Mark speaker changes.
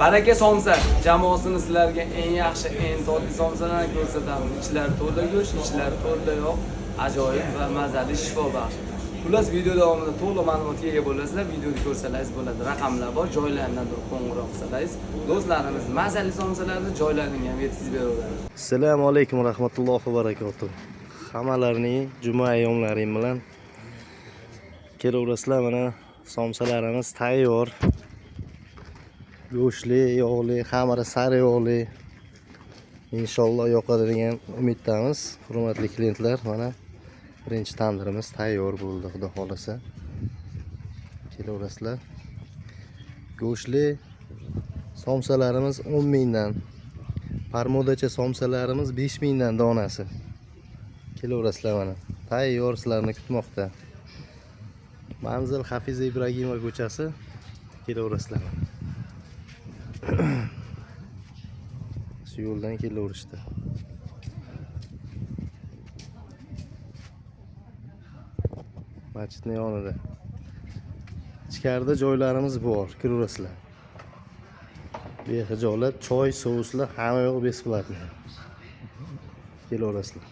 Speaker 1: Baraka somsa jamoasini sizlarga eng yaxshi, eng totli somsalarni ko'rsatamiz. Ichlari to'la go'sht, ichlari to'la yog', ajoyib va mazali, shifobaxsh. Xullas, video davomida to'liq ma'lumotga ega bo'lasizlar. Videoni ko'rsalaringiz bo'ladi. Raqamlar bor, joylaridan turib qo'ng'iroq qilsangiz, do'stlarimiz mazali somsalarni joylariga ham yetkazib beraveradi.
Speaker 2: Assalomu alaykum va rahmatullohi va barakatuh. Hammalarning juma ayyomlaring bilan kelaverasizlar, mana somsalarimiz tayyor. Go'shtli, yog'li, xamiri sari yog'li. Inshaalloh yoqadi degan umiddamiz. Hurmatli klientlar, mana birinchi tandirimiz tayyor bo'ldi, xudo xolasa. Kelaverasizlar. Go'shtli somsalarimiz 10 mingdan. Parmodacha somsalarimiz 5000 dan donasi. Kelaverasizlar mana. Tayyor sizlarni kutmoqda. Manzil Hafiza Ibragimova ko'chasi. Kelaverasizlar. Shu yo'ldan kelaverishdi. Masjidning yonida. Ichkarida joylarimiz bor, kiraverasizlar. Behijolat choy, souslar hamma yo'q бесплатно. Kelaverasizlar.